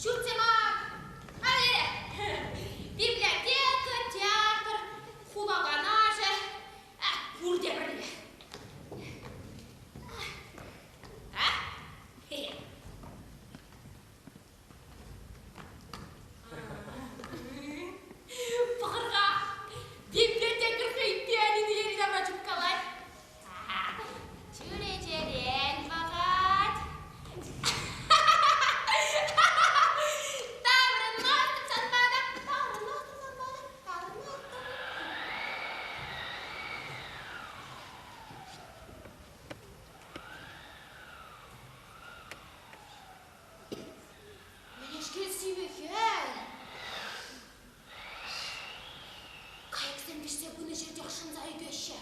Ҫуртсем ак, аллере. Библиотека, театр, хула канашӗ, пурте пӗрле. А? Пӑхӑр-ха, библиотекарь хӑй пианино йӗри-тавра чупкалать. Чӳречерен пӑхать. Таврӑнмастӑп сан пата, таврӑнмастӑп сан пата, таврӑнмастӑп. Мӗнешкел сивӗ хӗл! Кайӑксем вӗҫсе пынӑ ҫӗртех шӑнса ӳкеҫҫӗ.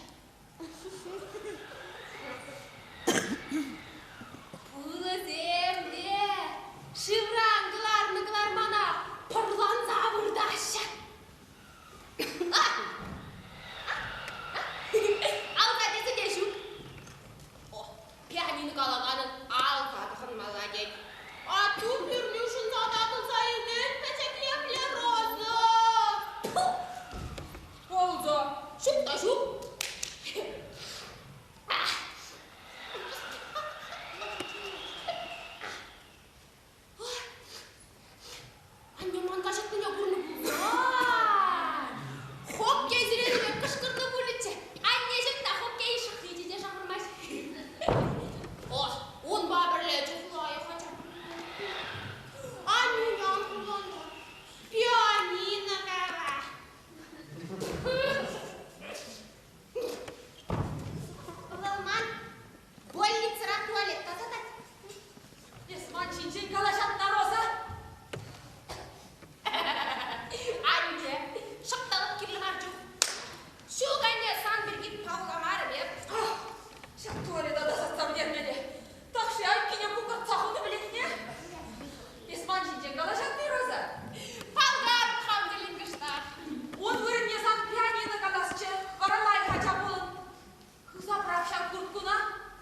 Пулӑсем те шывран кӑларнӑ-кӑларманах пӑрланса выртаҫҫӗ. Алса тесе те ҫук. Пианино калаканӑн алса тӑхӑнмалла тет. Атту пӳрнӳ шӑнса татӑлса ӳкет пӗчӗклехле Роза. Полза ҫук та ҫук. Анне ман каҫӑртнине курнӑ пулсан хоккей сиренӗ пек кӑшкӑрнӑ пулӗччӗ. Анне ҫук та хоккей шӑхличӗ те шахӑрмасть. О, унпа пӗрле чух лайӑх ача. Аннене ан хурлантар. Пианино кала. Вӑл ман больницӑра туалет тасатать. Эс ман ҫинчен калаҫатна, Роза? Анне, шӑпталӑк кирлӗ мар чух. Ҫук, анне, сан пирки палламарӑм эп. Ҫак туалета тасатса пӗтермелле. Тахҫи айккине кукӑртса хунӑ пӗлетне. Эс ман ҫинчен калаҫатни, Роза? Палларӑм хам тӗллӗн кӑштах. Ун вырӑнне сан пианино каласчӗ, вара лайӑх ача пулӑн. Хывса пӑрах ҫав курткуна,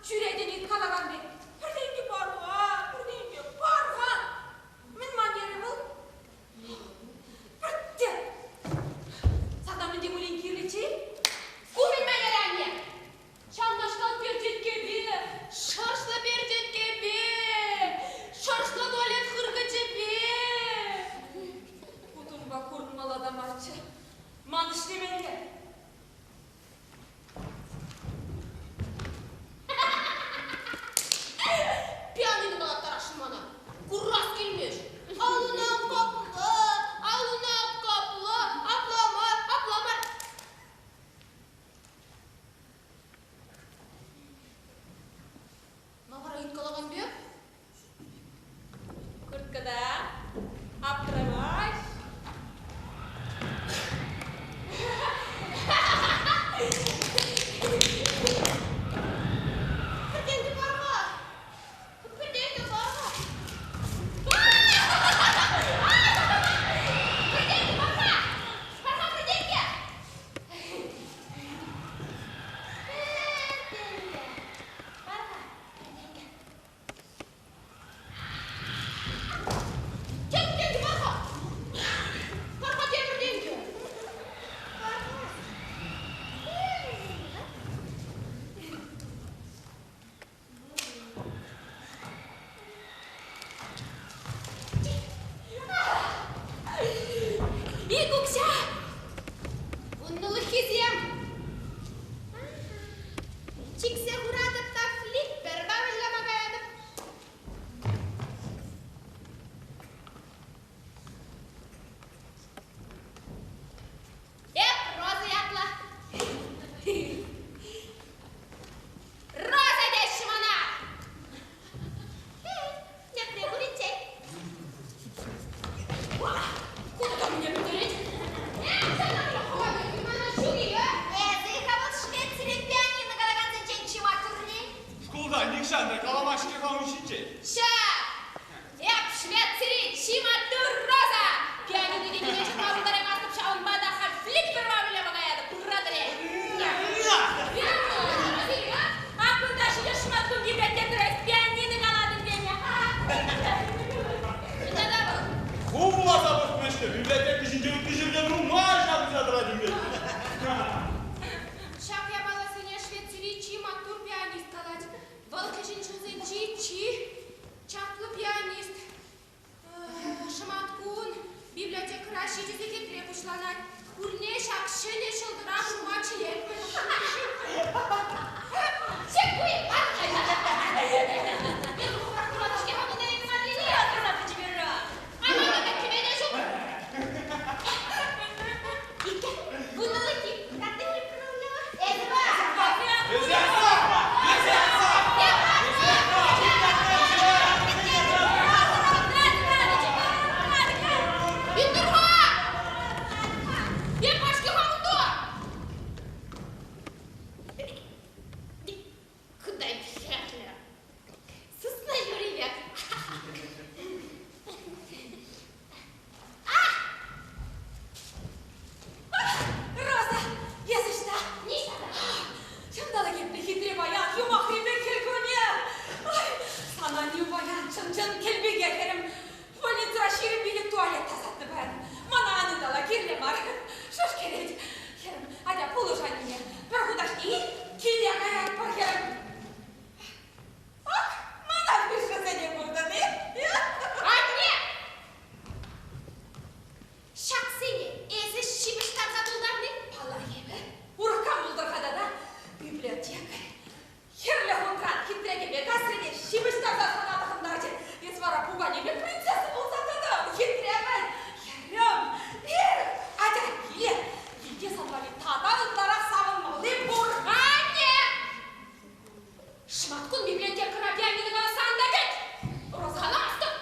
ҫӳретӗн ыйткалакан пек. Пӗртенкӗ пар-ха, пӗртенкӗ пар-ха. Мӗн манерӗ вӑл? Пӗртте! Сана мӗн те пулин кирлӗччӗ-и? Ку мӗн манерӗ, анне? Ҫавнашкал перчеткепе, шӑршлӑ перчеткепе, шӑршлӑ туалет хыркӑчӗпе. Ку тумпа курӑнмалла та марччӗ. Ман ӗҫлемелле. Пианино калаттарасшӑн мана. Курас килмест. Аллуна капла, аллуна капла, апла мар, апла мар. Ма вара ыйткалакан пек? Курткӑна аптрамасть. Пӗртенкӗ пар-ха. Пӗртенкӗ пар-ха. Пӗртенкӗ пар-ха. Пар-ха пӗртенкӗ. Пӗртенкӗ. Пар-ха пӗртенкӗ. Тек-тек пар-ха! Пар-ха тепӗр тенкӗ! Пар-ха! Ик укҫа! Вуннӑлӑххисем! Чиксе хуратӑп та флипперпа выляма каятӑп. Эп Роза ятлӑ. Роза теҫҫӗ мана. Тепре куриччен. Кунта мӗне пӗлтерет? Эсӗ-ха вӑл Швецире пианино калакансенчен чи маттурри. Шкулта нихҫан та каламаҫҫӗ-ха ун ҫинчен. Ҫак! Эп Швецири чи маттур Роза! Пианино тенине чӑтма пултараймастӑп, ҫавӑнпа та халь флипперпа выляма каятӑп, куратӑр-и? А кунта ҫитес шӑматкун библиотекӑра пианино калатӑн тенӗ. Тата вӑл. Афишӗ библиотека ҫинче ытти ҫӗрте нумай ҫакӑнса тӑрать ӳкет. Ҫак япаласене Швецири чи маттур пианист калать. Вӑл кӗҫӗн ҫулсенчи чи чаплӑ пианист. Шӑматкун библиотекӑра ҫичӗ сехетре пуҫланать. Пурне ҫак ҫӗнӗ ҫӑлтӑра курма чӗнетпӗр. Сысна юри пек. Роза, эс ӑҫта? Ниҫта та. Ҫанталӑк епле хитре паян, юмахри пек хӗл кунӗ. Ой, сана ним паян чӑн-чӑн кӗлпике хӗрӗм. Больницӑра 25 туалет тасатнӑ паян. Мана ан ытала, кирлӗ мар. Шӑш кӗрет. Хӗрӗм, атя пулӑш аннене. Пӗр хутаҫне ил, киле каятпӑр, хӗрӗм. Ах, мана кӳршӗсене куртӑн-и? Анне! Ҫаксене эсӗ ҫыпӑҫтарса тултарни? Паллах эпӗ. Урӑх кам пултӑр-ха тата? Библиотекарь. Хӗрлӗ хутран хитре кӗпе касрине ҫыпӑҫтарса сана тӑхӑнтарчӗ. Эс вара пукане пек принцесса пулса тӑтӑн. Хитре мӗн? Хӗрӗм, эх, атя киле. Килте сан валли тата ытларах савӑнмалли пур. Анне! Шӑматкун библиотекӑра пианино каласа ан та кӗт! Роза, Каламастӑп!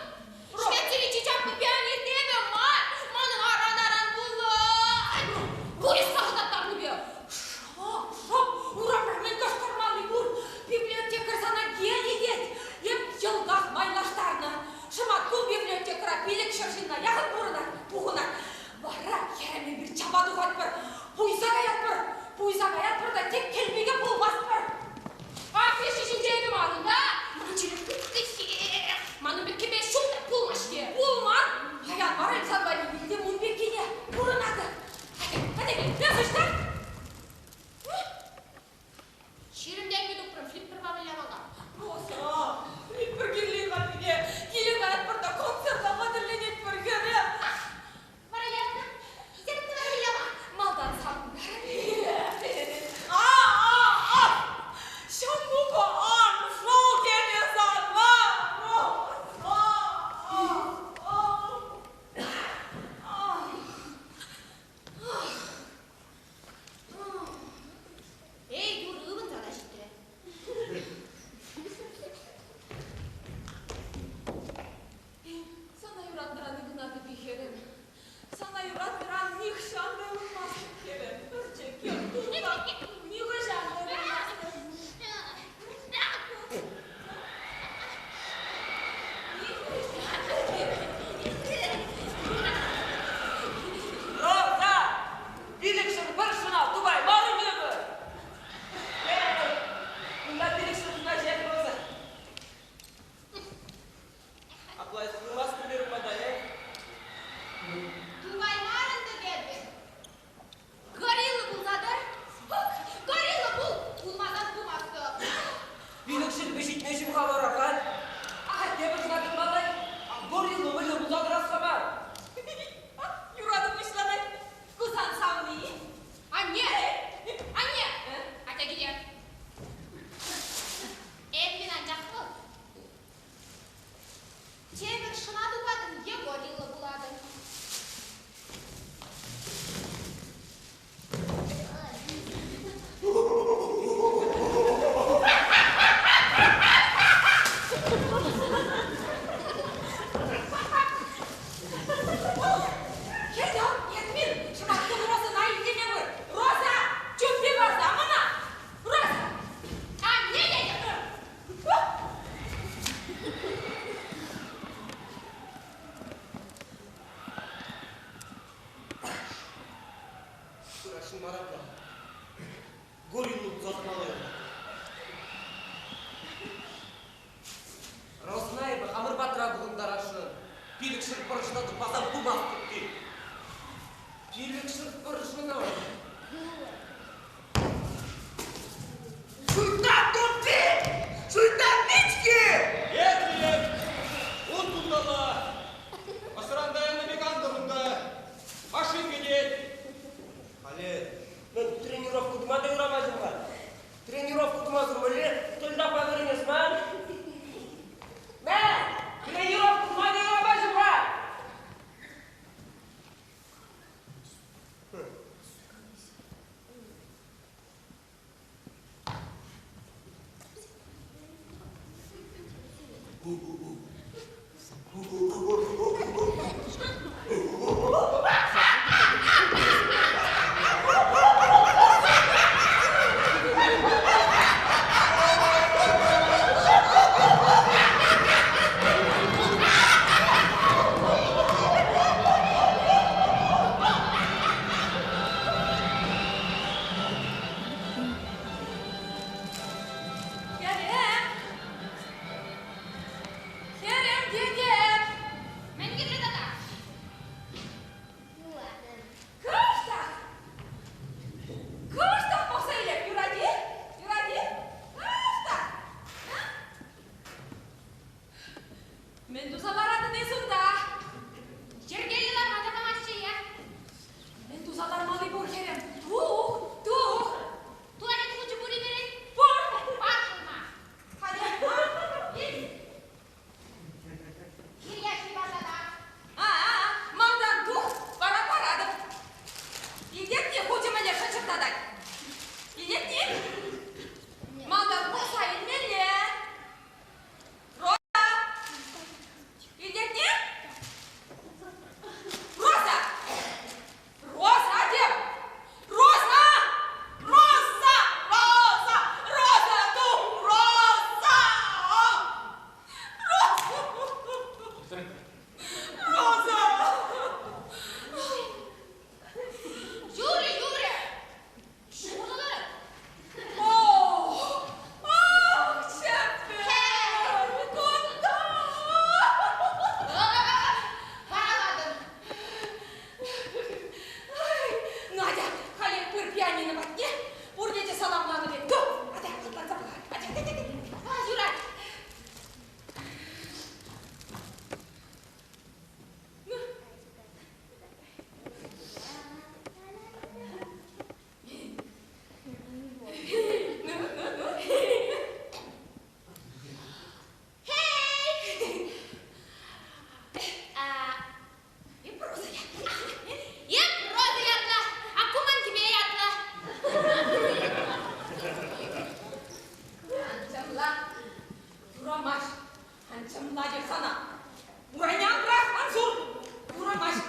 Швецири чи чаплӑ пианист эпӗ мар! Манӑн аран-аран пулать! Пуйӑс сахӑтаттарнипе! Шӑп, шӑп, урамра мӗн кӑшкӑрмалли пур. Библиотекарь сана гений тет. Эп йӑлтах майлаштарнӑ. Шӑматкун библиотекӑра 500 ҫынна яхӑн пурӑнать, пухӑнать. Вара хӗрӗм эпир чапа тухатпӑр, пуйса каятпӑр, пуйса каятпӑр та тек кӗлпике пулмастпӑр. Афиша ҫинче эпӗ манӑн та, ман чӗре хытӑ Манӑн пек кӗпе ҫук та пулмасть-ҫке. Пулман. Паян вара эп сан валли илтӗм ун пеккине. Пурӑнатӑп. Атя, атя кил, эс ӑҫта? 20 тенкӗ тупрӑм, флипперпа выляма. Роза, флиппер кирли валлине киле каятпӑр та концерта хатӗрленетпӗр, хӗрӗм. Вара ясна, ясна выляма. Малтан савӑнтар. А-а-а! Ҫаммупа ан шӑл тенӗ сана, Роза! Эй, юр ывӑнса та ҫитрӗ. Сана юратнӑран ывӑнатӑп-и, хӗрӗм? Сана юратнӑран нихҫан та ывӑнмастӑп, хӗрӗм. Пӗрчӗккӗм, тусам, нихӑҫан та ывӑнмастӑп. Роза! Пилӗкҫӗр пӗр шӑна тупаймарӑм эпӗ! Эпӗ кунта пилӗкҫӗр тупаҫех, Роза. Апла эс пымастӑн пирӗн пата, э? Тупаймарӑн тӑк эпӗ. Горилла пулса тӑр. Горилла пул! Пулмасан пулмастӑп. Пилӗкҫӗрпе ҫитме-шим-ха вара халь? Ахаль тепӗр шӑна тытмалла. Горилла вӑйлӑ пулса тӑрас-ха мар. Юрату пуҫланать. Ку сан савни. Анне! Анне! Атя киле. Эппин анчах вӑл. Тепӗр шӑна тупатӑн е горилла пулатӑн. Хӗрӗм, Ясмин, шӑматкун Розӑна итлеме пыр. Роза, чуппи парса мана. Роза! Анне тетӗп! Пырасшӑн мар апла. Гориллу пулса тӑмалла. Розӑна эпӗ хамӑр патра пурӑнтарасшӑн. 500 пӑрҫӑна тупмасан пымастӑп тет. Пилӗксӗр пӗр шӑнӑр. Шуйттан туппи! Шуйттан пички! Етрек! Ун кунталла! Ӑсран таяннӑ пек ан тӑр унта! Машин кӗтет! Халӗ мӗн тренировка тума та юрамасть-ха. Тренировка тумасӑр мӗнле тӑльтапа вӗренес ман? Мә, тренировка тума та юрамасть-ха! Хӗрӗм! Хӗрӗм тетӗп! Мӗн кирлӗ тата? Кӑштах! Кӑштах пӑхса илеп, юрать-и? Юрать-и? Кӑштах! Мӗн туса ларатӑн эс унта? Йӗркеллӗ ларма та памаҫҫӗ-и? Мӗн туса лармалли пур, хӗрӗм? Тух, тух! Туалет хучӗ пур-и пирӗн? Пур! Пар шӑлма. Халех Кирьяши пар тата. А-а, малтан тух, вара паратӑп. Илтет-и хучӗ мӗнле шӑчӑртатать? Илет-и? Малтан пухса илмелле. Роза! Илтетни? Роза! Роза тем! Роза! Роза! Роза! Роза! Тух! Роза! Роза! Роза! Юрӗ, юрӗ! Ҫурӑлӑр! О! Ах, чӗппе! Кунта! Вараладӑн. Ай, Надя, халех пыр пианино патне, пурне те саламланӑ пек. Тух, атя, хӑтланса пӑхар. Атя, атя, атя. А, юрать. Хей! Эп Роза ятлӑ. Эп Роза ятлӑ, а ку ман кӗпе ятлӑ. Ан чӑмла, юрамасть. Ан чӑмла теп сана. Урайне ан пӑрах, ан сур. Юрамасть.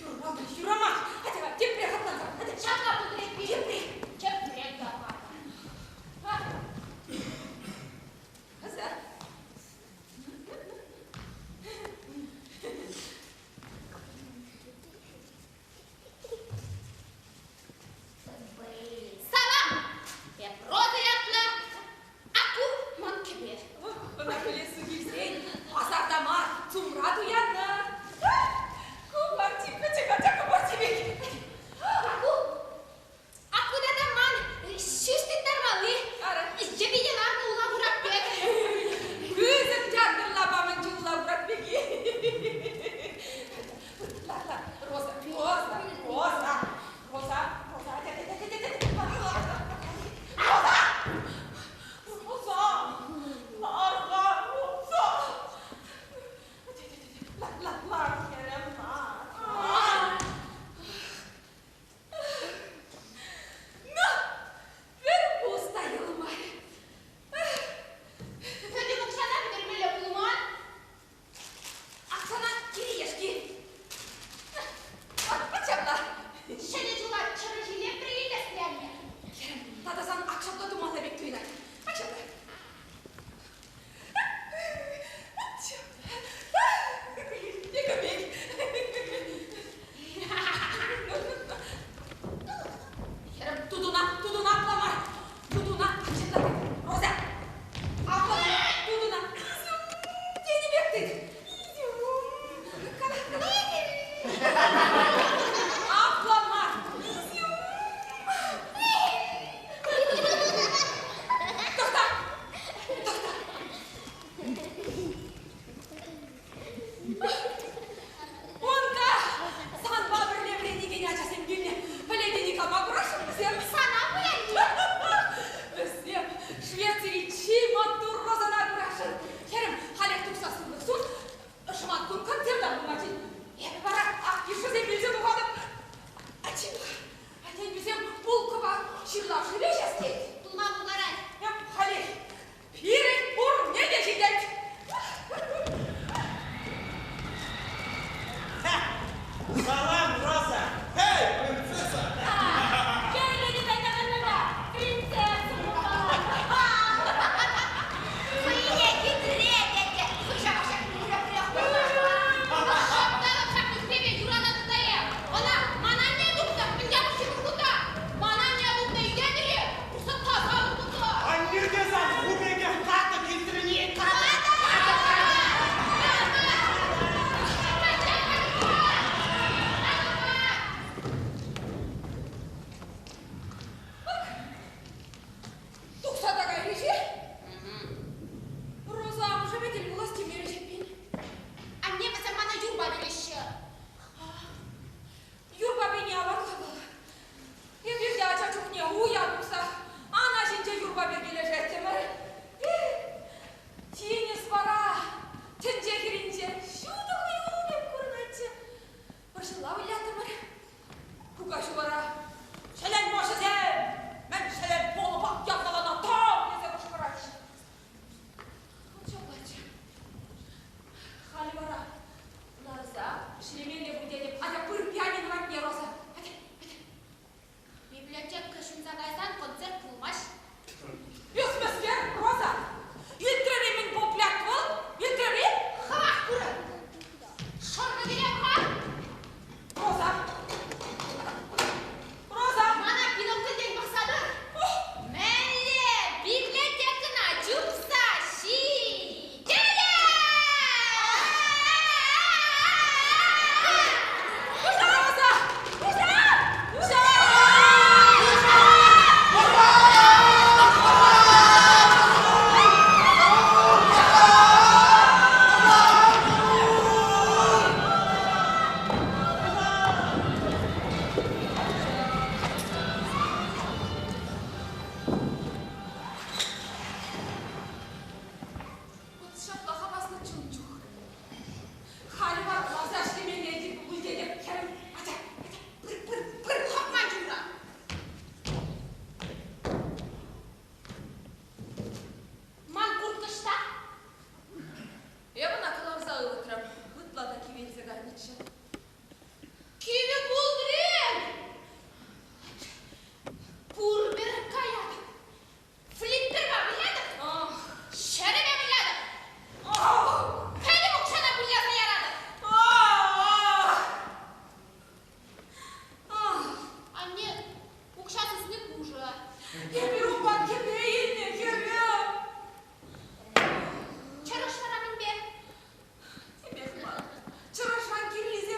Юрамасть, юрамасть. Атя, тепре хӑтланса. Атя. Ҫапла пултӑр эппин. Тепре. Тепре тапа. Хаса. Салам! Эп Роза ятлӑ, а ку ман кӗпе. Ӑна пӗлесси килсен пасарта мар, ЦУМра туяннӑ. Ку парти пӗчӗк ача кӑмӑрти пек. А ку, а ку тата ман ҫӳҫ тыттармалли йӗпене ларнӑ ула курак пек. Пысӑк театр лапамӗнчи ула курак пек-и? Лар, лар, Роза, Роза, Роза, Роза, Роза, Роза, Роза, Роза, лар-ха, Роза. Лар, лар, лар, хӗрӗм, лар. Ну, пӗр пус та юлмарӗ. Пӗтӗм укҫана пӗтермелле пулман. Оксана кириешки. Ачамла. Ҫӗнӗ ҫула чӗрӗ ҫиле пӗр илес Хӗрӗм, тата сан акшапла тумалла пек туйӑнать. Ачамла. Текӗмек. Ӗҫлемелле пуль тетӗп. Атя пыр пианино патне, Роза. Атя, атя. Библиотека ҫунса кайсан концерт пулмасть. Ӳсмӗскер, Роза. Илтрӗр-и мӗн пуплять вӑл? Илтрӗр-и? Хӑвах курӑн. Шӑрнӑ киле-ха. Роза. Роза. Мана бинокльтен пӑхса тӑр. Мӗнле библиотекӑна чупса ҫитетӗп! Роза! Роза! Роза! Вӑт ҫапла хаваслӑ чун чух. Халӗ вара класа ӗҫлемелле пуль тетӗп, хӗрӗм. Атя, атя, пыр, пыр, пыр, Хӑпма чунра. Ман куртка ӑҫта? Эп ӑна кӑларса ывӑтрӑм. Ытла та кивелсе кайнӑччӗ. Кивӗ пултрӗм! Пурпӗр каятӑп. Флипперпа вылятӑп. Ҫӗрӗпе вылятӑп. Пӗтӗм укҫана выляса яратӑп. Анне, укҫа сысни пушӑ. Эпир унпа кӗпе илнӗ, хӗрӗм. Чӑрӑш вара мӗнпе? Темех мар. Чӑрӑшран кирлисем.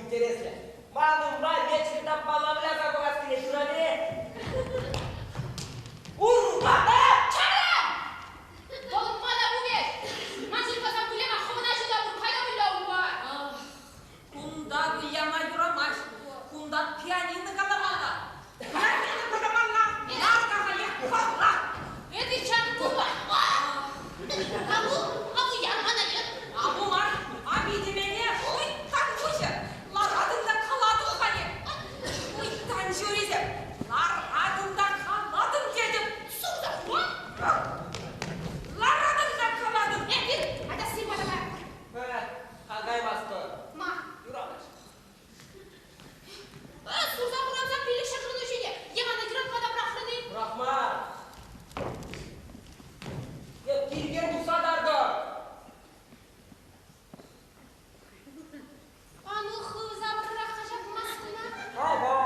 интереслӗ. Ман умра мечӗк тапмалла выляса пӑхас килет, юрать-и? Урма! Чара! Вӑл мана пулет! Ман шутласан выляма хӑвна ҫута пур, кайта выля унпа! Кунта выляма юрамасть. Кунта пианино каламалла. Пианино каламалла. Лар-ка халех, палла. Эпӗ чан купа! Абу, абу яр мана яр. Абу мар, аби темене шуйттан пуҫӗ. Ларатӑн та калатӑн халех. Шуйттан ҫурисем. Ларатӑн та калатӑн тетӗп. Сурса хура. Ларатӑн та калатӑн. Эпир, атя сирма та каятпӑр. Каймастӑр. Ма? Юрамасть. Сурса хуранса пилӗк ҫӗршыну ҫине. Е мана юратма та пӑрахрӑн-и? Пӑрахма. Эп килтен тухса тартӑм. А ну хывса пӑрах-ха ҫак маскӑна. Ага.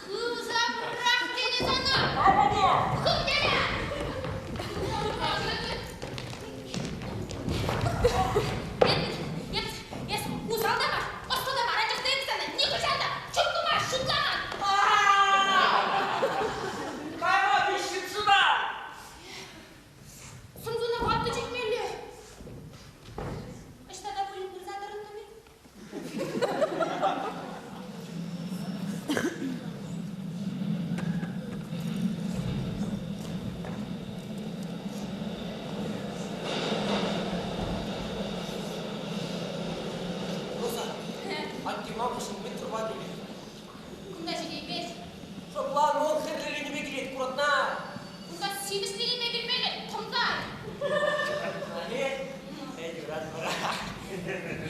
Хывса пӑрах тенӗ сана. Ага. Хыв тенӗ. Эп, эс усал та мар, ӑслӑ та мар, анчах та эп сана нихӑҫан та чуптума шутламан. Кайма виҫҫӗн суда. Сӑмсуна ватта чикмелле. Ӑҫта та пулин пырса тӑрӑнтӑм-и? Роза, атте мамӑшӗн мӗн тӑрма килет? Кунта ҫитеймест. Шӑплан, вӑл хӗрлӗленипе килет, куратна. Кунта симӗсленипе килмелле, тӑмсай. Али, эй, юратмӑр.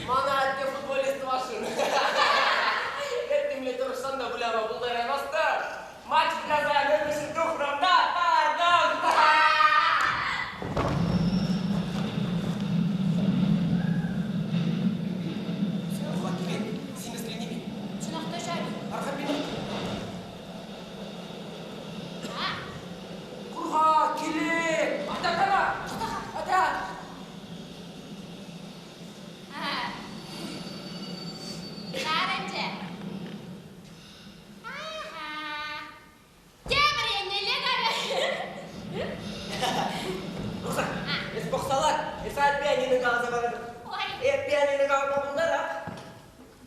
Мана атте футболист тӑвасшӑн. Эп темле тӑрӑшсан та выляма пултараймастӑп. Матч выляса нӗрмӗшӗн тухрӑм та тартӑм. Сӑмах килет, симӗсленипе. Чӑнах та ҫав. Архапина. Кур-ха, килет! Атя, кана! Атя! Лар ӗнтӗ. Аха. Тепӗр еннелле карӗ. Роза, эс пӑхса лар. Эс ай пианино каласа паратӑп. Ой. Эп пианино калама пултарап.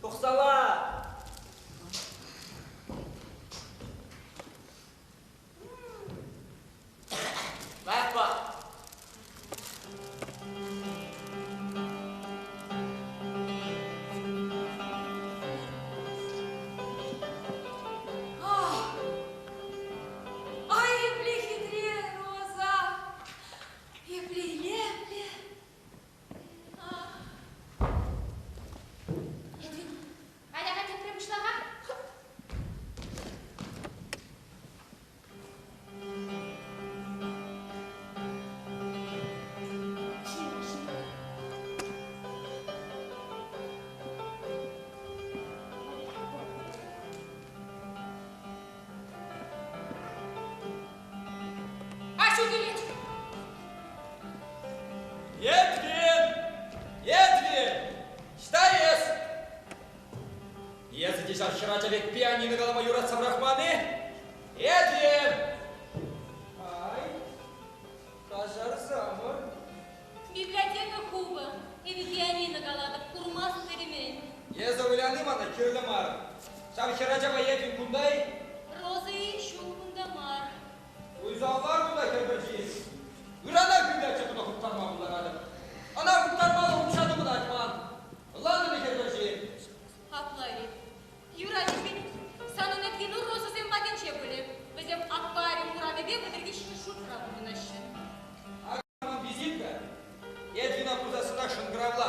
Пӑхса лар. Лайӑх пӑх. Ах, ай, епле хитре, Роза! Епле илемлӗ. Ах. Эдвин, атя-ха тепре пуҫла-ха. Аҫу килет. Эдвин! Эдвин! Ӑҫта эс? Эсӗ те ҫав хӗрача пек пианино калама юратса пӑрахман-и? Эдвин! Ай, каҫарсамӑр. Библиотека хупӑ. Эпӗ пианино калатӑп, курмастӑр-и-мӗн? Эсӗ выляни мана кирлӗ мар. Ҫав хӗрачапа Эдвин кунта-и? Роза-и ҫук кунта мар. Уйса лар кунта хӗр пӗрчи. Ыранах библиотекӑна хуптарма пултаратӑп. Ӑна хуптармалӑх укҫа тупӑнать ман. Ӑнлантӑн-и, хӗр пӗрчи? Апла-и? Юрать эппин. Санӑн Эдвину Розӑсем патӗнче пулӗ. Вӗсем аквариум урамӗпе 33 шутра пурӑнаҫҫӗ. Акӑ ман визитка. Эдвина курсассӑнах шӑнкӑравла.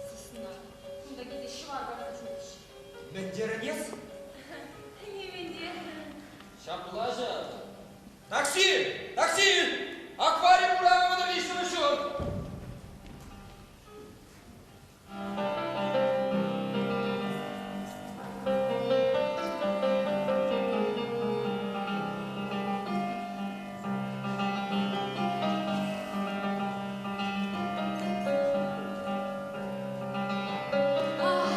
Сысна. Кунта килсе ҫӑвар карса ҫӳреҫҫӗ. Мӗн терӗн эс? Нимӗн те. Ҫапла ҫав. Такси! Такси! Аквариум урамӗ 33-мӗш ҫурт! Ах,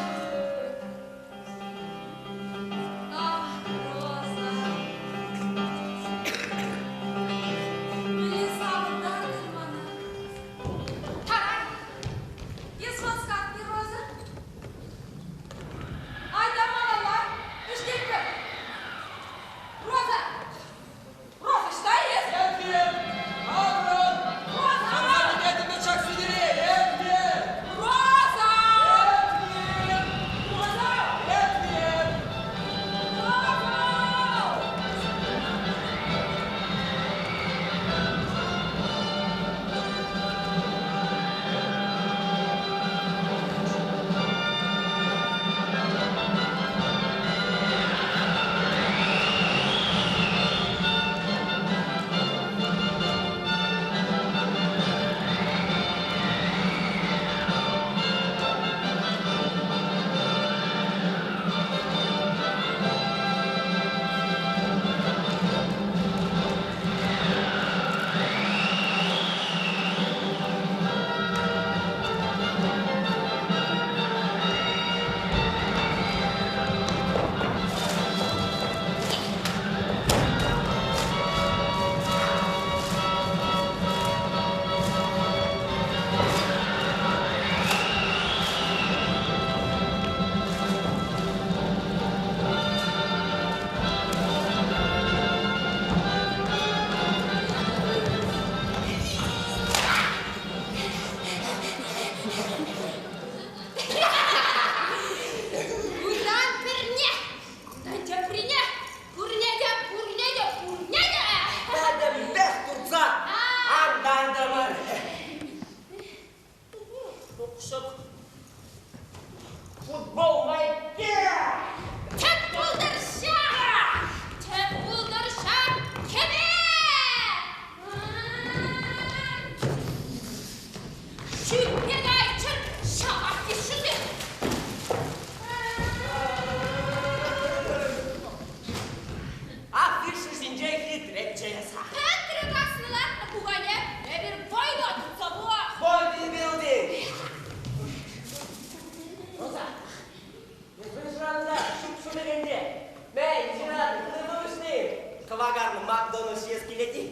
Апчӑну ҫиес килет-и?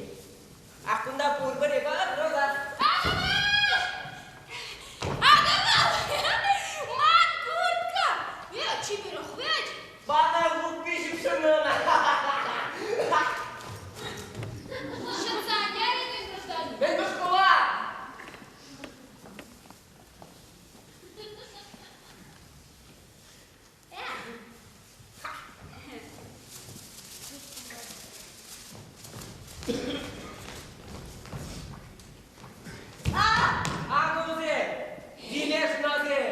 Ах, кунта пурпӗр эпӗ, Роза. Акӑ вӑл! Ман куртка! Э, чиперех вӗт! Мана хуппи ҫыпҫӑннӑ ӑна. Ҫӑтса ярӗ гражданин. Мӗн мӑшкӑла? Акӑ виле шӑнасем,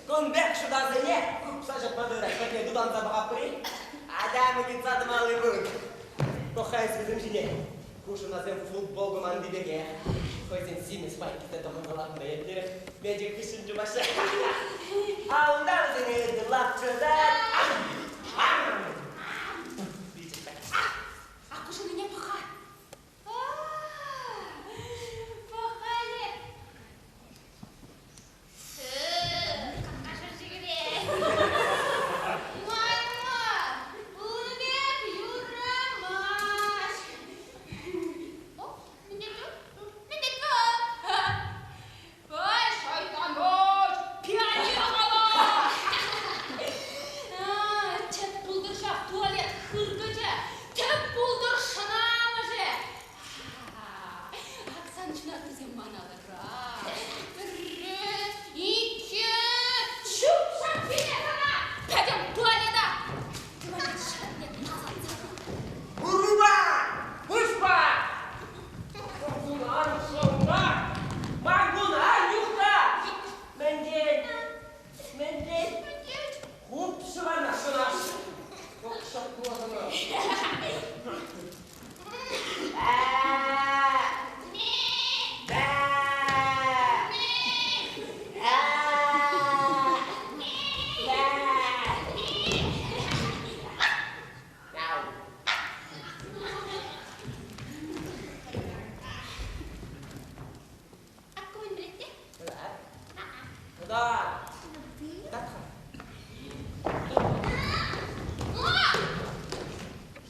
кун пек шӑтасене хупса ҫапма тӑрать, пӗрне тутанса пӑхатпӑр-и? Атя, мӗн тӑмалли пур. Пӑх-ха эс вӗсем ҫине. Ку шӑнасем футбол команди пекех. Хӑйсен симӗс майкипе тӑхӑнса еплерех мечӗк хыҫҫӑн чупаҫҫӗ. А унта вӗсене лапчӑтать. Акӑшӑнне пӑха. Пӑх-халӗ. Май-ма, ун пек юрамасть. О, мӗн тет вӑл? Ой, шайтанӑч, пианино кала! Тӗп пултӑр ҫав туалет хыркӑчӗ, тӗп пултӑр шӑнамӑшӗ. Аксан ҫунаттисем ман алӑра. Пӗрре, иккӗ, ҫуп-ҫап пире сана! Пӗтӗм туалета! Туалет шӑтне тасатса Уруба! Пуҫпа! Ман шӑнна! Ман кун ан юхта! Мӗнтен? Мӗнтен? Хуп ҫӑварна шӑнаш! Кӑкшӑк пуласана.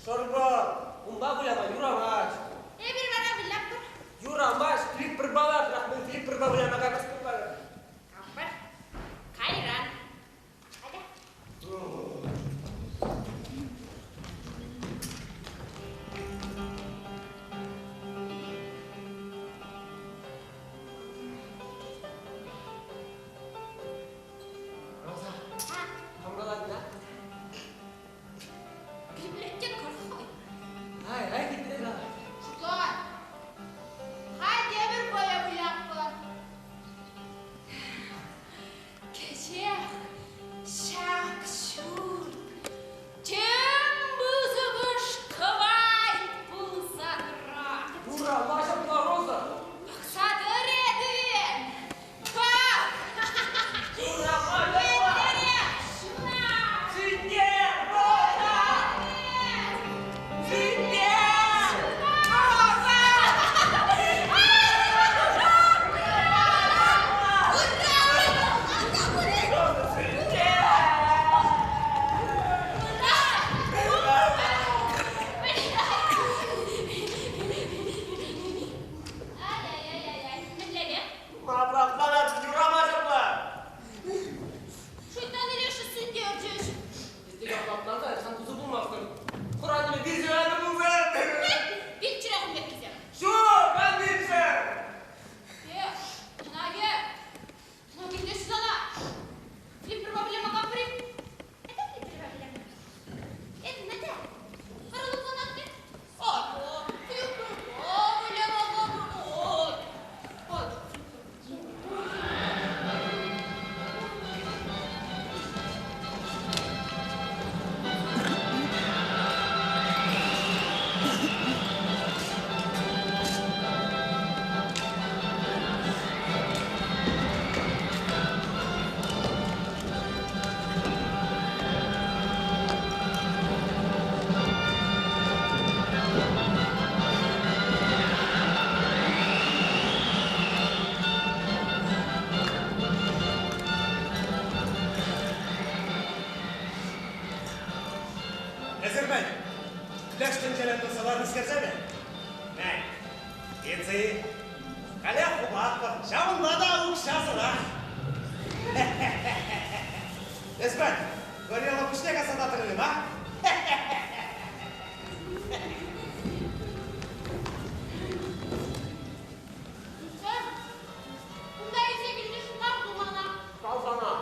Шӑрпӑ, унпа выляма юрамасть. Эпир вара вылятпӑр. Юрамасть, флипперпала, Рахман флипперпа выляма каймастпӑр вара. Капӑр. Кайран. Атя. Роза, хамралатна? Библиотека хӑй. Ай, ай, хитре калать. Шутла. Халь тепӗр вӑйӑ вылятпӑр. Кӗҫех ҫак ҫурт тем пысӑкӑш кӑвайт пулса тӑрать. Урама ҫапла, Роза. Пӑхса тӑретӗн. Пӑх! Урама ҫапла. Мӗнлерех ҫунать! Сӳнтер, Роза! Сӳнтер! Роза! Роза, сӳнтер! Ай-яй-яй-яй-яй. Мӗнлерех? Мапрахланать, юрама ҫапла. Шуйттан илесшӗ сӳнтерчӗҫ. Эс те каплатнан та сан тусу пулмастӑн. Хуранӑмӗ вилсе кайнӑ пулсан. Вилччӗрех ун пеккисем. Ҫук, ан вилччӗр! Э, тӑна кӗр. Тӑна кӗртеҫҫӗ сана. Флиппер проблема капри. Это флиппер проблема. Это надо. Вара лӑпланать Ато, флиппер проблема капри. Ой, ой. Эсир мӗн? Леш тӗнчерен тухса ларнӑскерсем-и? Пенси. Халех хупатпӑр. Ҫавӑнпа та укҫасӑрах. Эс мӗн, горилла пуҫне касса татрӑн-им, а? Туссем, кунта илсе килнӗшӗн тав ту мана. Тав сана.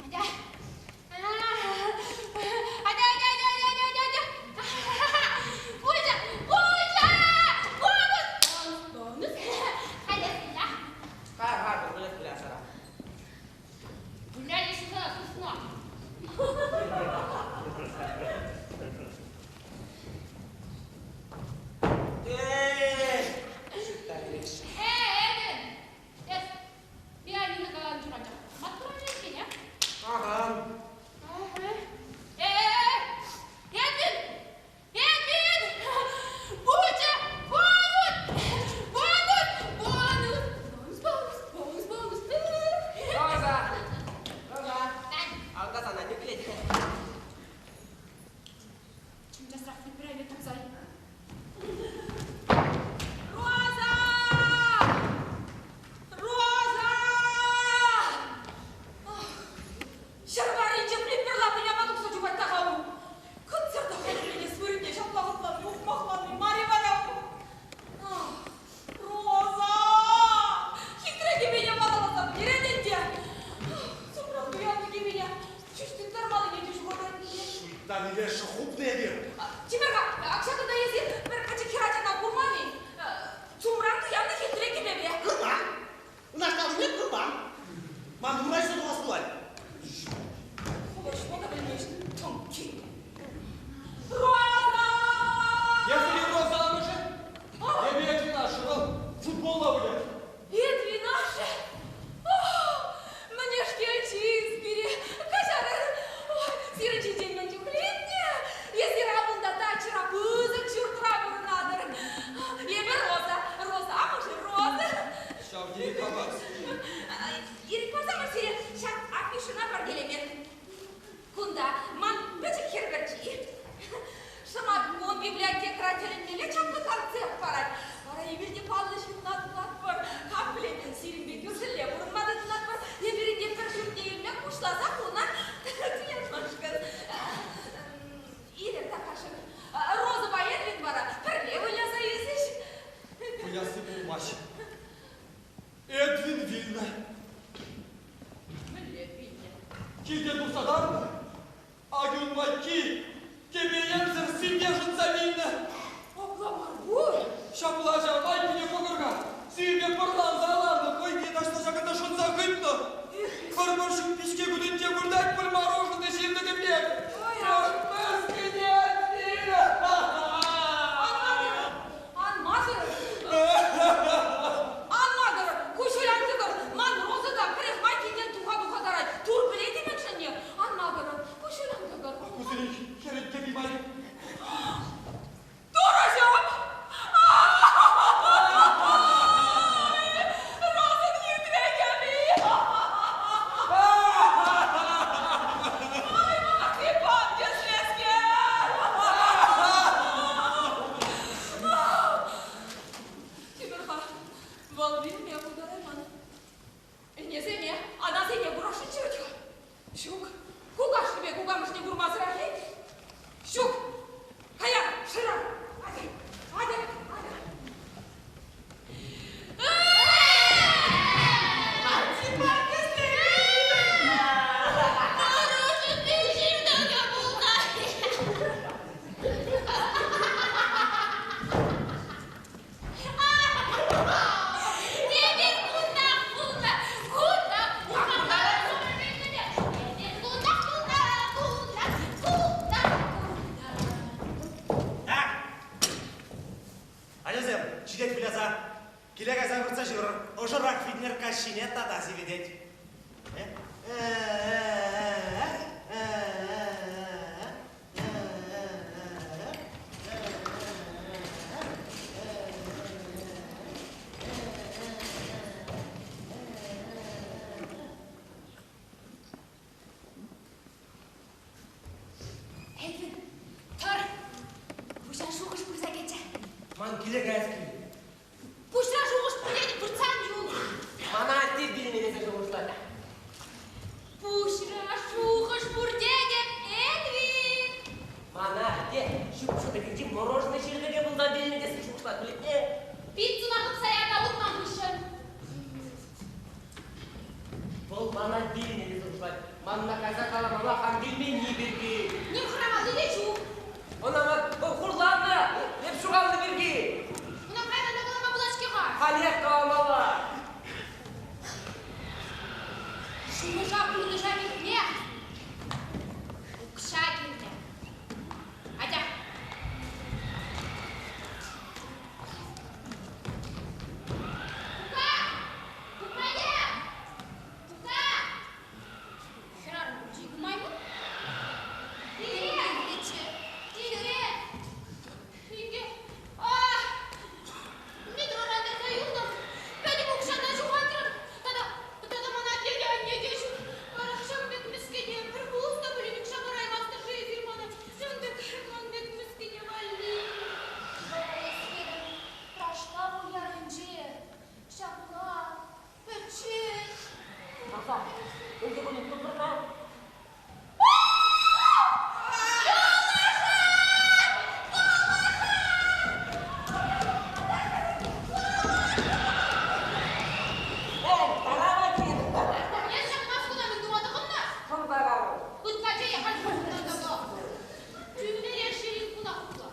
Атя. Атя, атя, атя, атя, атя, атя, атя. Пулчӗ, пулчӗ! Бонус! Бонус, бонус. Халех выля. Хай, хай, выля, выля, сара. Выля, если сана сысна. Эй, шуйттан лешӗ. Э, Эдвин, эс пианино каланӑ чух анчах маттур иккен, а? Ага. Э-э-э! Эдвин! Эдвин! Пулчӗ! Бонус! Бонус! Бонус! Бонус, бонус, бонус, бонус. Роза! Роза! Тань, Алка сана не клеть. чим часрах флиппера тупса. Роза! Роза! Ҫӗр варринче флипперла выляма тухса чупать та-ха ку. Концерта хатӗрленес вырӑнне ҫапла хӑтланни, ухмахланни мар-и вара ку? Ах, Роза! Хитре кӗпене ваталаса пӗтерет ӗнтӗ. Сумран туяннӑ кӗпене ҫӳҫ тыттармаллине те ҫухатать ӗнтӗ. Шуйттан илесшӗ хупнӑ эпир. Чимӗр-ха, ак ҫакӑнта эсир пӗр пӗчӗк хӗрачана курман-и? Сумран туяннӑ хитре кӗпепе. Курман. Унашкаллине курман. Ман урай тухас пулать. Хӑвӑр та пӗлмест, тӑнкки. Роза! Если Роза амӑшӗ, эпӗ Эдвин ашшӗ, вӑл футболла вылять. Эдвин ашшӗ? Мӗнешкел чыс пире. Каҫарӑр. Сирӗн ҫинчен мӗн чухлӗ илтнӗ? Эсир авӑнта дачӑра пысӑк ҫуртра пурӑнатӑр. Эпӗ Роза. Роза амӑшӗ Роза. Ҫав тери хавас. Ирӗк парсамӑр сире ҫак афишӑна парнелеме. Кунта ман пӗчӗк хӗр пӗрчи. Шӑмат кун библиотекӑра тӗлӗнмелле чаплӑ концерт парать. Вара эпир те паллӑ ҫынна тунатпӑр. Кам пӗлет, сирӗнпе кӳршӗлле пурӑнма тытӑнатпӑр. Эпир ӗнтӗ пӗр ҫуртне илме пуҫласа хунӑ. Туянмашкӑн. Илӗр тархасшӑн. Розӑпа Эдвин вара пӗрле выляса ӳсӗҫ. Вылясси пулмасть. Эдвин вилнӗ. Мӗнле вилнӗ? Килте тухса тарнӑ. Акӑ ун майки кӗпе-йӗмсӗр сивве шӑнса вилнӗ. Апла мар пуль. Ҫапла ҫав майкине пӑхӑр-ха. Сивӗпе пӑрланса ларнӑ, хӑйне таҫта ҫакӑнта шӑнса хытнӑ. Пӗр-пӗр ҫук пичке кутӗнче выртать пуль мороженое ҫыртӑкӗ пек. Ой, Мӗскӗн Эдвин! Ан макӑрӑр! Ан макӑрӑр! Ан макӑрӑр! Куҫҫуль ан тӑкӑр! Ман Роза та пӗрехмай килтен туха-туха тарать. Тур пӗлет-и мӗншӗнне? Ан макӑрӑр! Куҫҫуль ан тӑкӑр! Ку сирӗн хӗрӗн кӗпи мар-и? Турӑҫӑм! Розӑн хитре кӗпи! Ай, мана тӗслескер! Тимӗр-ха, вӑл вилме пултарайман. Ӗнесене, анасене курасшӑнччӗ вӗт-ха. Ҫук, кукашшӗпе кукамӑшне курмасӑрах-и? Ҫук, каяр, шырар. Атя, атя, атя. Мороженое ҫыртӑкӗ пулнӑ. Эпир кунтах пулнӑ, кунтах пулнӑ. Эпир кунтах пулнӑ, кунтах, кунтах, кунтах. Так. Ачасем, ҫитет выляса. Киле кайса выртса ҫывӑрӑр. Ӑшӑрах витӗнер каҫхине тата сивӗтет. Ман киле каяс килет. Пуҫра шухӑш пулет, выртсан юл. Мана атте вилнӗ тесе шухӑшлать. Пуҫра шухӑш пур тетӗп, Эдвин. Мана атте ҫуп шӑтӑкӗнчи мороженое ҫирӗклӗхе пулса вилнӗ тесе шухӑшлать пулетне. Пиццӑна хыпса ярса утман хыҫҫӑн. Вӑл мана вилнӗ тесе шухӑшлать. Манна кайса каламалла хам вилменни пирки. Ним хӑрамалли те ҫук. Ӑна ман вӑл хурланнӑ, эп ҫухалнӑ пирки. Ӑна кайран та калама пулать-ҫке-ха. Халех каламалла. Шухӑша пурнӑҫа кӗртме укҫа кирлӗ. Атя. Кука! Кукая! Кука! Хӗрарӑм чи кумаймӑн? Тире! Тире! Инке! Ах! Метроран тӑрса юлтӑм. Пӗтӗм укҫана ҫухатрӑм. Тата, тата мана тете анне те ҫук. Вара ҫавӑн пек мӗскӗне пӗр пус та пулин укҫа параймастӑр-ши эсир мана? Ҫавӑн пек, ман пек мӗскӗне валли. Вара эсир Раштав уявӗнче ҫапла пӗччен. Аса, ӗнтӗ кунӗ тупӑр-ха. Эй, тарама кин! Эс ҫак маскӑна мӗн тума тӑхӑннӑ? Хӑнса карӑн. Ытла чее халь хӑнса тӑкӑ. Тӳмере шериф куна хупла.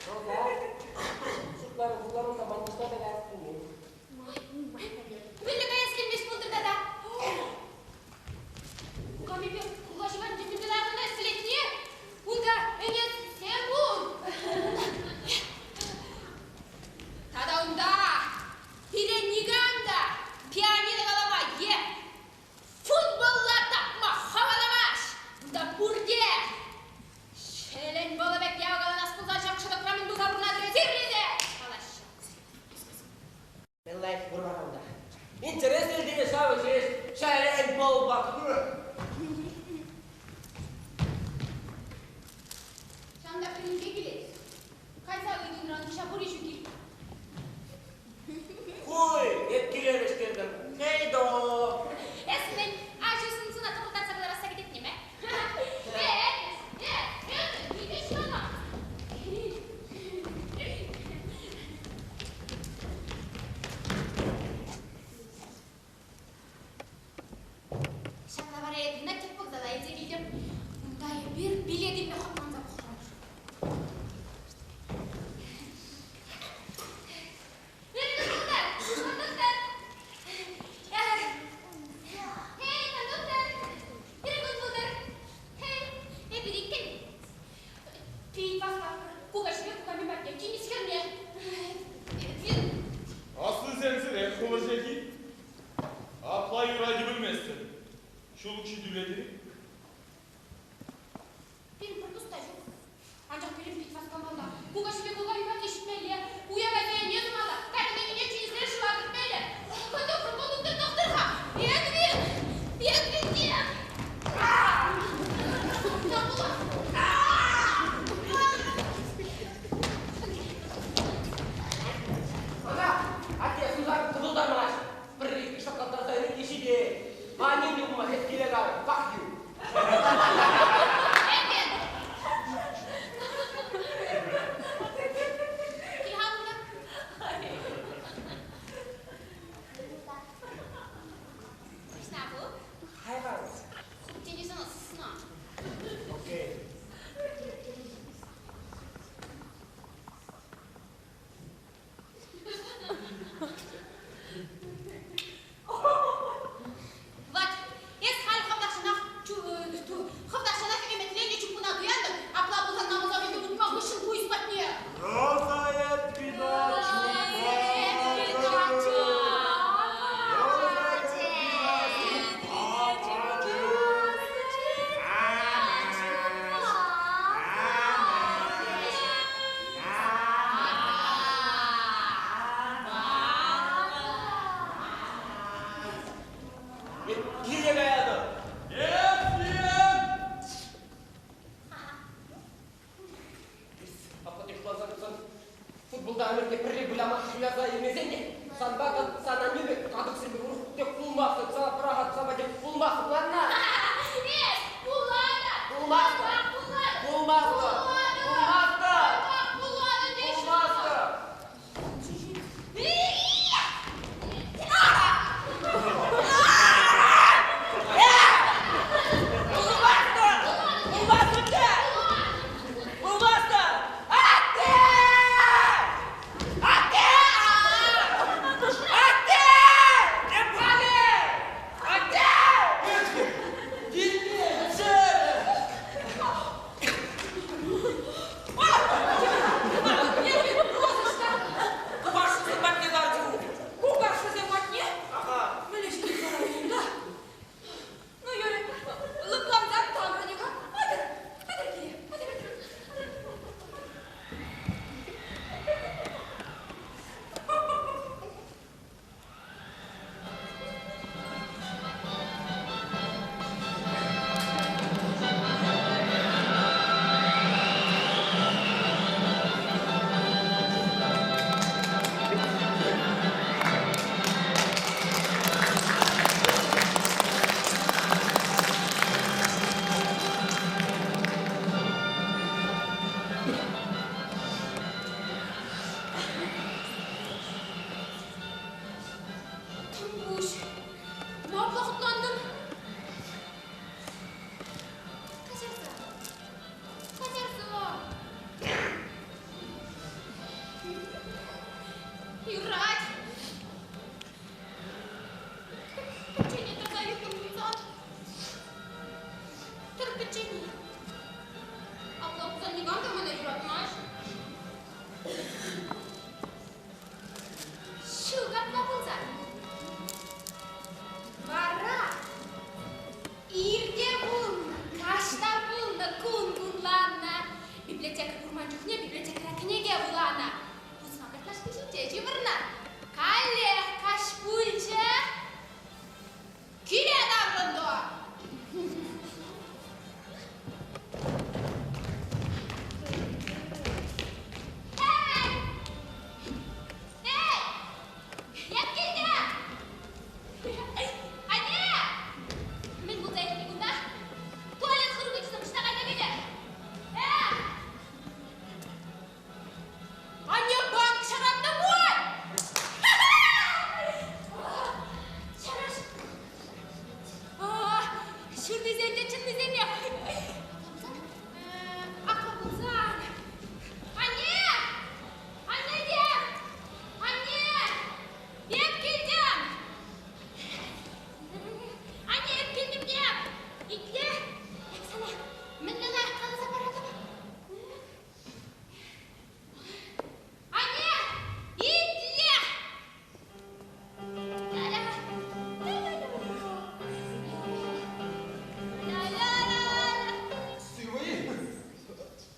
Роза, шутларӑм, шутларӑм та ман ниҫта та каяс килмест. Мӗнле каяс килмест пултӑр тата? Кукамипе кукаҫи патӗнче мӗнле лайӑх ӗҫлетне? Унта ӗнесем пур. Тата унта пире никам та пианино калама е футболла тапма хаваламасть. Унта пурте ҫӗлен вӑлӑ пек явкаланас пулсан ҫак шӑтӑкра мӗн туса пурӑнатӑр эсир тесе калаҫҫӗ. Мӗн лайӑх пур-ха унта. Интереслӗ те ҫавӑ ҫеҫ ҫӗлен пулпа. Ҫавӑнта пӗринпе килет. Кайса ыйтунран укҫа пур-и ҫук-и? Хуй, эп киле вӗҫтертӗм. Хей-до! Эс мӗн, аҫу сӑн-сӑна тӑпӑлтарса кӑларасса кӗтетне-ме? Э, э, э, питӗ ҫӑмӑл. Ҫапла вара Эдвина тӗп вокзала илсе килтӗм. Унта эпир билет илме хӑтланса пӑхрӑмӑр. Кондуктор! Кондуктор! Эй, кондуктор! Пирӗн кун пултӑр! Эй, эпир иккӗн. Пит васкатпӑр. Кукаҫипе куками патне тинӗс хӗрне. Эдвин! Аслисемсӗрех хӑвӑр-ҫех-и? Апла юрать пӗлместӗн. Ҫул укҫи тӳлетӗр-и? Пирӗн пӗр тус та ҫук. Анчах пирӗн пит васкамалла. Кукаҫипе куками патне ҫитмелле. Уя кайса ӗне тумалла. Кайнӑ-кайнине тинӗсре шыва кӗртмелле. Кондуктор, кондуктор, тӑхтӑр-ха! Эдвин! Эдвин, тем! Ана, атте сусар тӑпӑлтармасть. Пӗр-иккӗ шӑплаттарса илет те ҫитет. Ма ним те пулмасть, эс киле кай. Fuck you. Футболта ӗмӗрте пӗрре выляма выляса илмесен те санпа сан аннӳ пек катӑксемпе урӑх тек пулмастӑп, сана пӑрахатсапа тек пулмастӑп, ладно? Эс пулатӑн! Пулмастӑп! Пулатӑн! Пулмастӑп! Пулмастӑп! Пулатӑн теҫҫӗ! Пулмастӑп! Пулмастӑп! Пулмастӑп те! Пулмастӑп! Атте! Атте! Атте! Эппале! Атте! Килме, чӗрӗ! Кукашшӗсем патне ларчӗ. Кукашшӗсем патне? Аха. Мӗнле ҫитет вара унта? Ну, Юрий, лӑплансан таврӑнӗ-ха. Атьӑр, атьӑр киле, атьӑр, атьӑр. Тӑмпуҫ. Ма апла хӑтлантӑн? Каҫарса. Каҫарса. Юрать. Пӗччене тӑрса юлтӑм пулсан. Тӑр пӗччене. Апла пулсан никам та мана юратмасть. Ҫук апла пулсан. Вара ир те пулнӑ, каҫ та пулнӑ, кун кунланнӑ. Библиотека курман чухне библиотекӑра кӗнеке вуланӑ. Пусма картлашки ҫинче ҫывӑрнӑ. Каллех каҫ пулчӗ. Киле таврӑнтӑм. Эй! Эй! Эп килтӗм! Анне! Мӗн пулса иртнӗ кунта? Туалет хырӑмӗ ӑҫта кайса кӗнӗ? Э! Анне банк ҫаратнӑ пуль! Ҫараш! Ҫырнисем те чӑннисемех. Апла пулсан, анне! Анне те! Анне! Эп килтӗм! Анне, эп килтӗм те! Итле, эп сана мӗнле лайӑх каласа паратӑп. Анне, итле! Сывӑ-и?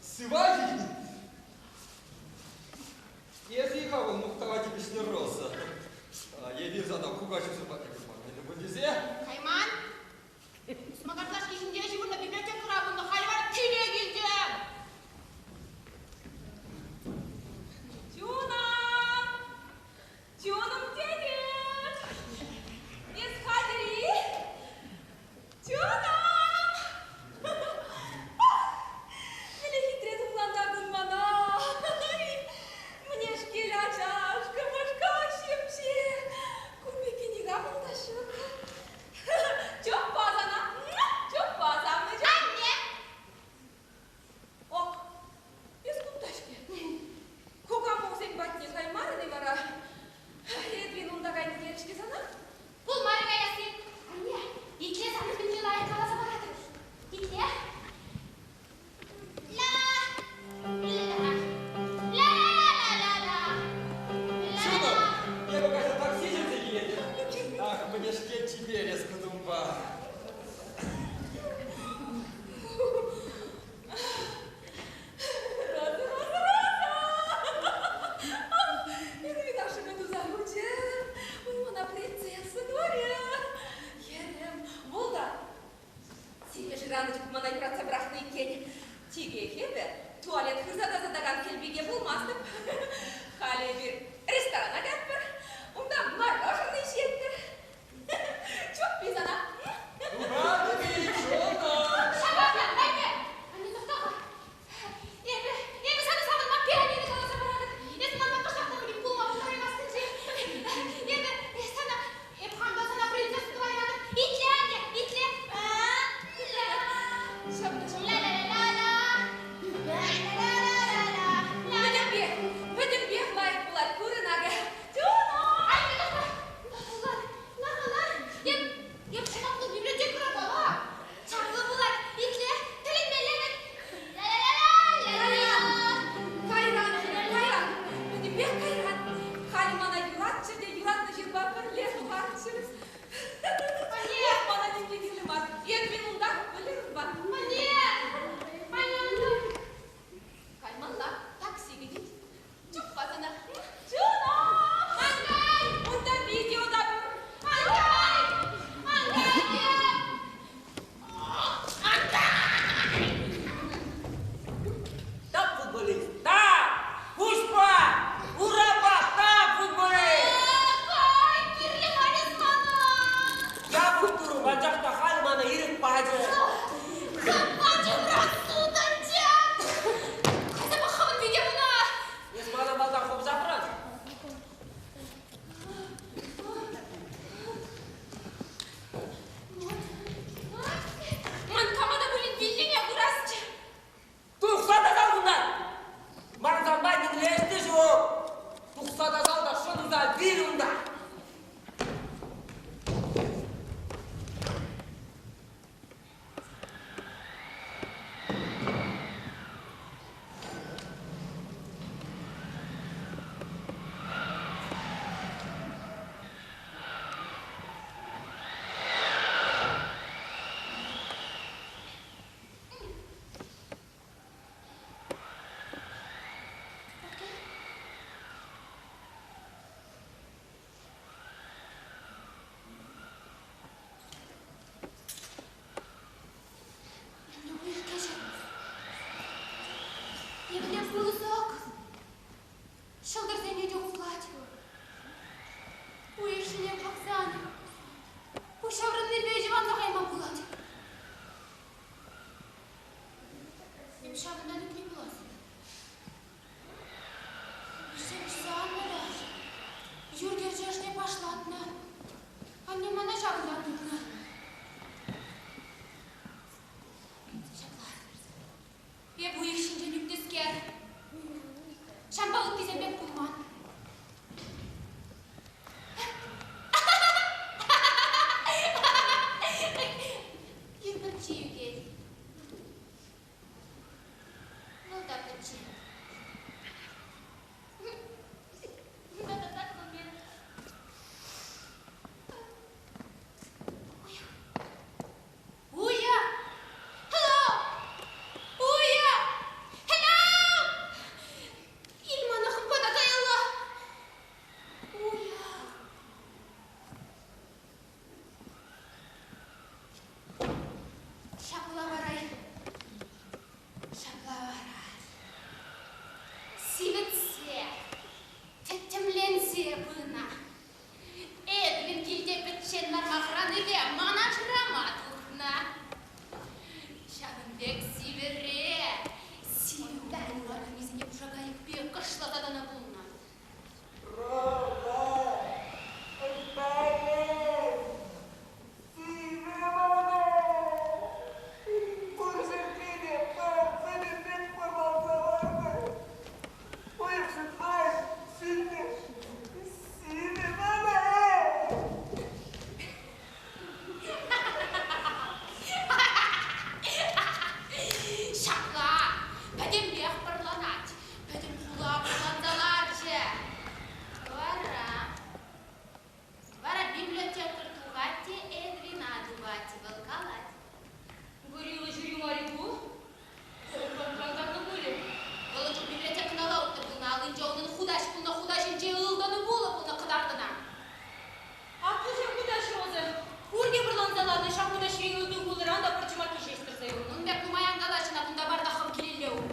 Сыва-и? Эсӗ-и-ха вӑл мухтава тивӗҫнӗ Роза? Эпир сана кукаҫусем патне курма кайнӑ пуль тесе. Кайман. Пусма картлашки ҫинче ҫывӑрнӑ библиотекӑра пулнӑ, халь вара киле килтӗм. Чунӑм! Чунӑм тетӗп! Эс хатӗр-и? Чунӑм! Мӗнле хитре тумлантартӑн мана! Мӗнешкел ачаш, кӑпӑшка ҫемҫе! Кун пекки никамӑн та ҫук. Епле пысӑк! Ҫӑлтӑрсене те хуплать. Уйӑх ҫине пӑхсан пуҫ ҫаврӑннипе йӑванса кайма пулать. Эп ҫавӑнтан ӳкнӗ пулас. Вӗҫсе вӗҫсе аннӑ та юр кӗрчӗ ӑшне пашлатнӑ. Анне мана ҫавӑнтан тупнӑ. Ҫапла. Эп уйӑх ҫинчен ӳкнӗскер. Ҫавӑнпа ыттисем пек пулман. Юр пӗрчи ӳкет. Вӑл та пӗччен. Тата так момент. Уйӑх. Уя! Hello! Уя! Hello! Ил мана хӑмпана каялла. Уя! Ҫапла вара, ҫапла вара. Сивӗтсе, тӗттӗмленсе пынӑ. Эдвин килте пӗччен ларма хӑранипе мана шырама тухнӑ. Ҫакӑн пек сивӗре сивӗ ура тунисене пушака ӳппе кӑшласа тӑнӑ пулнӑ. Ҫапла, пӗтӗмпех пӑрланать, пӗтӗм хула пӑрланса ларчӗ. Вара, вара библиотекарь тухать те Эдвина тупать, вӑл калать. Горилла ҫури мар-и ку? Пӑрлантарнӑ пулӗ. Вӑл чух библиотекӑна утнӑ пулнӑ, аллинче унӑн хутаҫ пулнӑ, хутаҫӗнче ылтӑн пулӑ пулнӑ кӑтартӑна. Ак вӗсем хутаҫ роза. Пурте пӑрланса ларнӑ ҫак хутаҫри ылтӑн пулӑран та пӗр чӑмакки ҫеҫ тӑрса юлнӑ. Ун пек нумай ан калаҫ, ӑна кунта пар та хӑв килелле ут.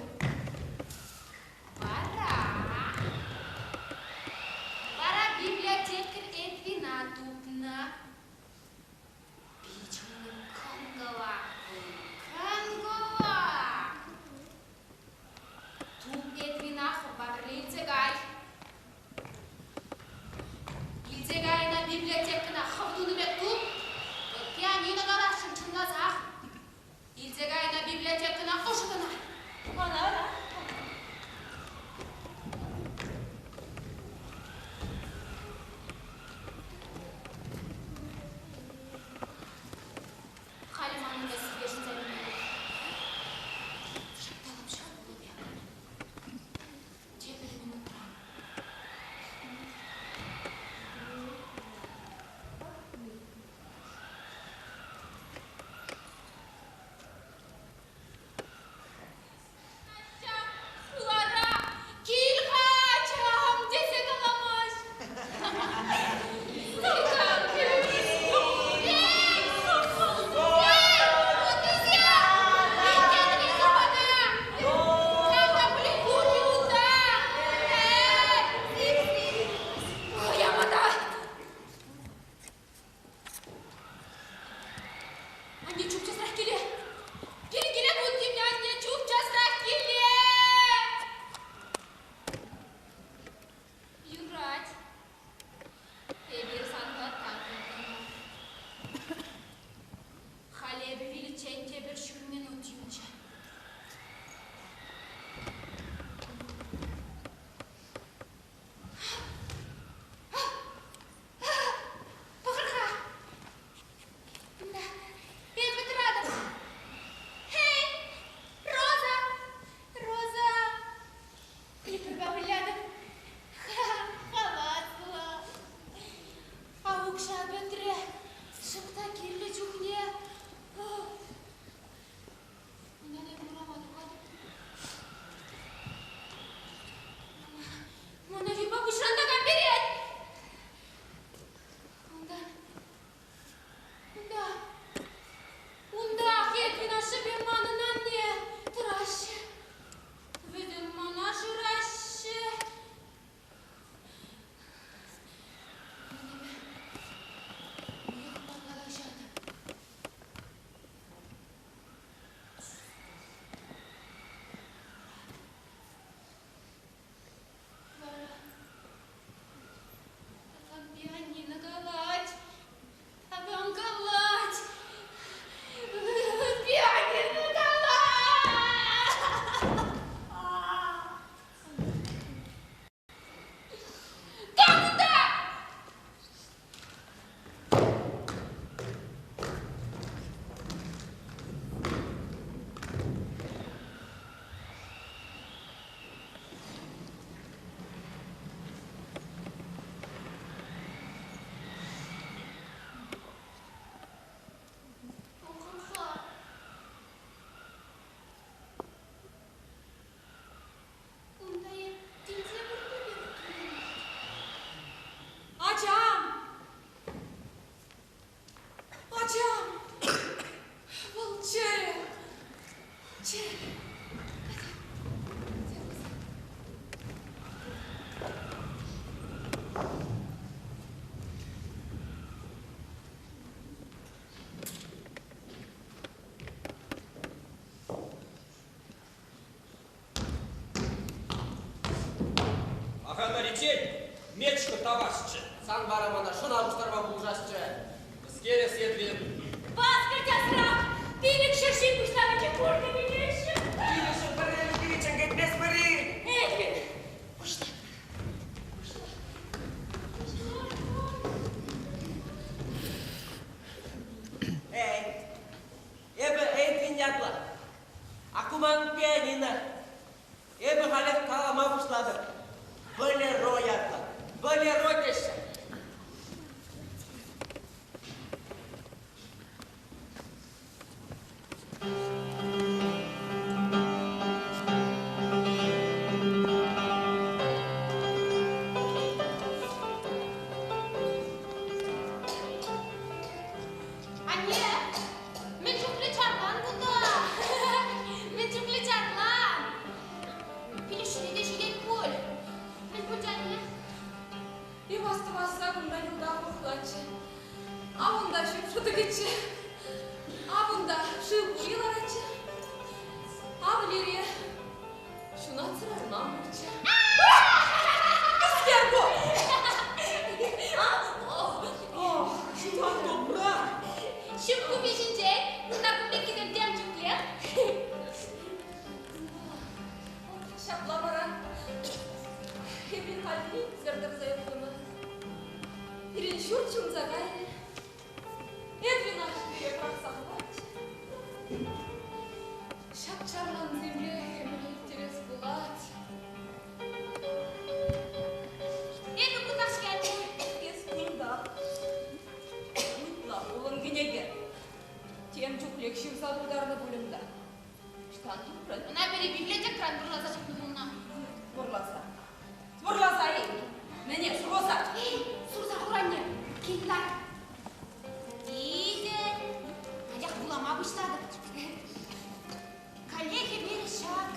Вара... Вара библиотекарь Эдвина тупнӑ. Пичӗ унӑн кӑн-кӑвак пулнӑ, кӑн-кӑвак. Туп Эдвина хӑвпа пӗрле илсе кай. Илсе кайнӑ библиотекӑна хӑв тунӑ пек туп. Вӑл пианино каласшӑн чӑнласах. Илсе кайнӑ библиотекӑна ӑшӑ кӑна. Мана ара. Халӗ манӑн та сивве ҫӗнсе илмелле. Шӑпталӑп ҫав пулӑ пек. Тепӗр минутран. Наҫҫа! Ахаль лариччен мечкӑ тавасчӗ. Сан вара мана шӑна пуҫтарма пулӑшасчӗ. Мӗскер эс, Эдвин? Васкӑр часрах! Пилӗк шӑши пуҫламӑшӗ пурте вилеҫҫӗ. Килӗшӗн пӗрремӗш киличчен кӗтместпӗр-и? Эдвин, пуҫла. Пуҫла. Эй, эпӗ Эдвин ятлӑ. Акуман пианино. Эпӗ халех калама пуҫлатӑп. Болеро ятлӑ. Болеро теҫҫӗ. Анне, мӗн чухлӗ чарлан кунта? Мӗн чухлӗ чарлан? Пилешне те ҫитет пуль. Мӗн пулчӗ, анне? Ивас тӑвасса кунта йӑлтах урӑхлаччӗ. Авӑнта ҫӳп шӑтӑкӗччӗ. Авӑнта шыв пури ларатчӗ. Ав лере ҫунатсӑр арман пурччӗ. Мӗскер ку? Ах, ҫутан тупра! Ҫӳп купи ҫинчен кунта кун пеккисем тем чухлех. Ҫапла вара эпир халь нимсӗр тӑрса юлтӑмӑр. Пирӗн ҫурт ҫунса кайрӗ. Эдвин ашшӗ пӑрахса хӑварчӗ. Ҫак чарлансемпе ӗмӗр ирттерес пулать. Эпӗ кунтах-ҫке, анне. Эс кунтах. Ытла хулӑн кӗнеке. Тем чухлех ҫырса тултарнӑ пуль унта. Ӑҫтан тупрӑн? Ӑна пӗри библиотекӑран вӑрласа ҫыхнӑ пулнӑ. Вӑрласа. Вӑрласа-и? Мӗне сурса? Эй, сурса хуранне. Кил лар. Питӗ. Анчах вулама пуҫлатӑп. Каллех эпир ҫак.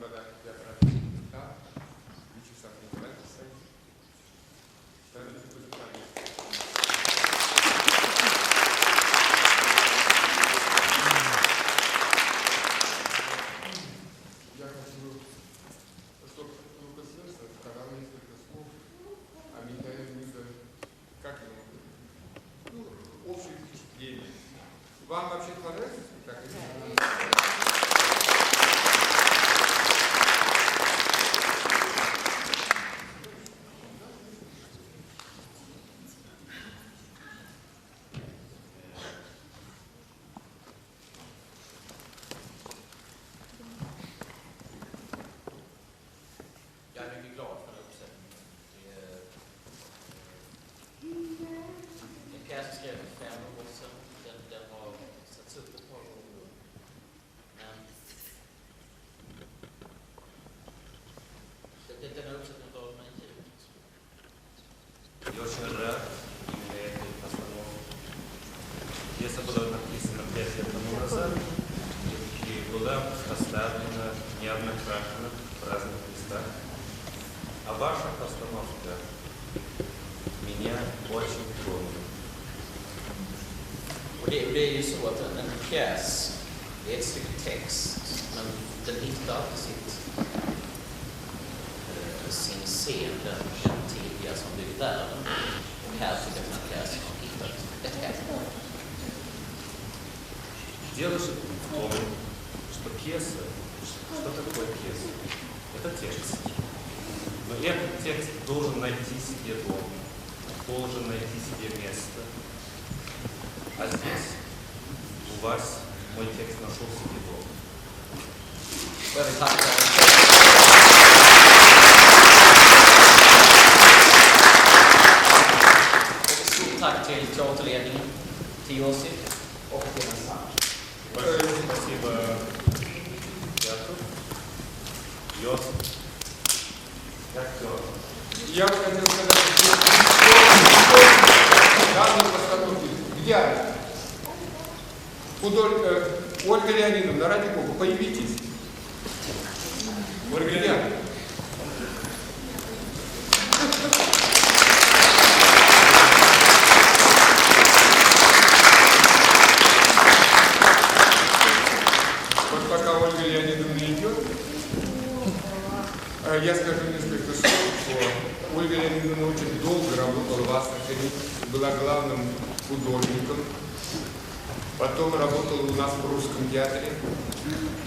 Ҫавӑнпа та театра тав, Вячеслав Николаевич Пӗр пысӑк парне. Я хочу, чтобы Лукас Верса сказал несколько слов о Михаиле Михайловиче. Как ему? Ну, общее впечатление. Вам вообще понравился спектакль? Jag är mycket glad för den här uppsättningen. Det är en pjäs jag skrev för 5 år sedan. Den har satts upp ett par gånger. Men den här uppsättningen rör mig djupt. Я очень рад именно этой постановке. Пьеса была написана 5 лет тому назад и была поставлена неоднократно в разных местах. А ваша постановка меня очень тронула. Och det är ju så att en pjäs, det är ett stycke text, men den hittar alltid sin scen, den tidiga som bygger världen. Och här tycker jag att den här pjäsen har hittat ett hem. Дело же в том, что пьеса, что такое пьеса? Это текст. Но этот текст должен найти себе дом, должен найти себе место. А здесь у вас мой текст нашел себе дом. Och jag vill tacka Och ett stort tack till teaterledningen, till Josip och till ensemble. Большое спасибо театру. Йосип, актер. Я бы хотел сказать, что данной постановки, где она? Ольга Леонидовна, ради бога, появитесь. Ольга Леонидовна. Вот пока Ольга Леонидовна идет, я скажу несколько слов. Ольга Леонидовна очень долго работала в Астрахани, была главным художником. Потом работала у нас в русском театре.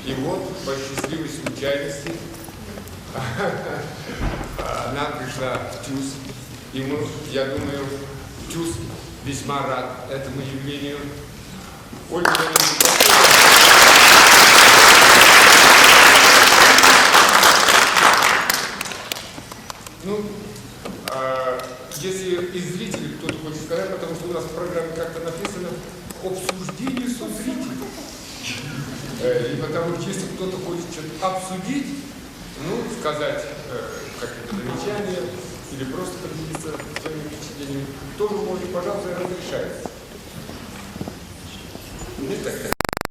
И вот, по счастливой случайности, она пришла в ТЮЗ. И мы, я думаю, ТЮЗ весьма рад этому явлению. Ольга Леонидовна, если из зрителей кто-то хочет сказать, потому что у нас в программе как-то написано обсуждение со зрителем. И потому что если кто-то хочет что-то обсудить, сказать какие-то замечания или просто поделиться своими впечатлениями, тоже можно, пожалуйста, разрешается. Нет, так?